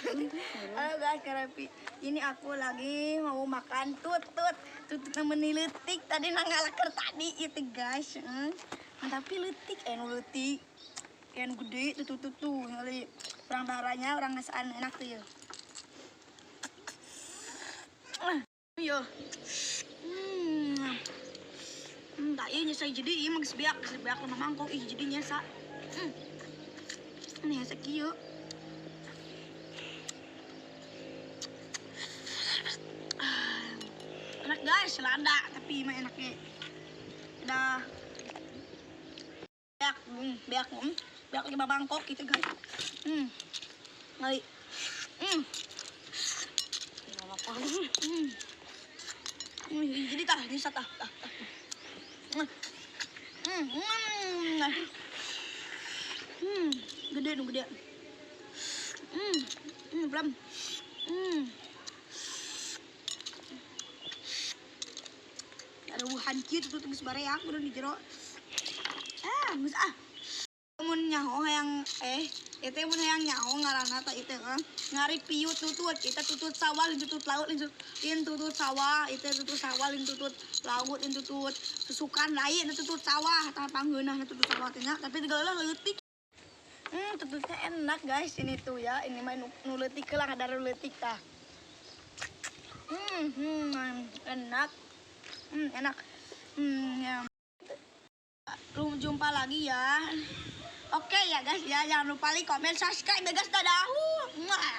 Halo guys, Karepi. Ini aku lagi mau makan tutut. Tutut yang meni leutik tadi nangalaker tadi itu, guys. Nah, tapi leutik, nu leutik. Yang gede tutut tuh kali orang darahnya orang ngasaan enak tuh ya. Ah, yo. Tak iya nyesa jadi iya mah geus beak lima mangkok ih jadi nyesa. Ini nyesa kieu. Ah, enak guys, lada tapi mah enaknya. Udah beak, beak, beak lima mangkok gitu guys. Kali. Jadi tah, nyesa tah, tah, tah. Gede nu gede. Belum. Ada wuhan kieu tuh geus bareak udah di jero. Ah, geus ah. Mun nyaho hayang ieu teh mun hayang nyaho ngaranna teh ieu teh ngaripiu tutut, kita tutut sawah, lain tutut laut, lain tutut sawah, itu tutut sawah, lain tutut laut, lain tutut susukan lain tutut sawah, tah panggeunahna tutut sawah teh nya, tapi geuleuh leutik. Tututnya enak guys ini tuh ya, ini mah nu leutik lah, ada nu leutik tah. Enak. Enak. Ya. Belum jumpa lagi ya. Oke ya guys ya, jangan lupa like, comment, subscribe ya guys. Dadah. Mwah.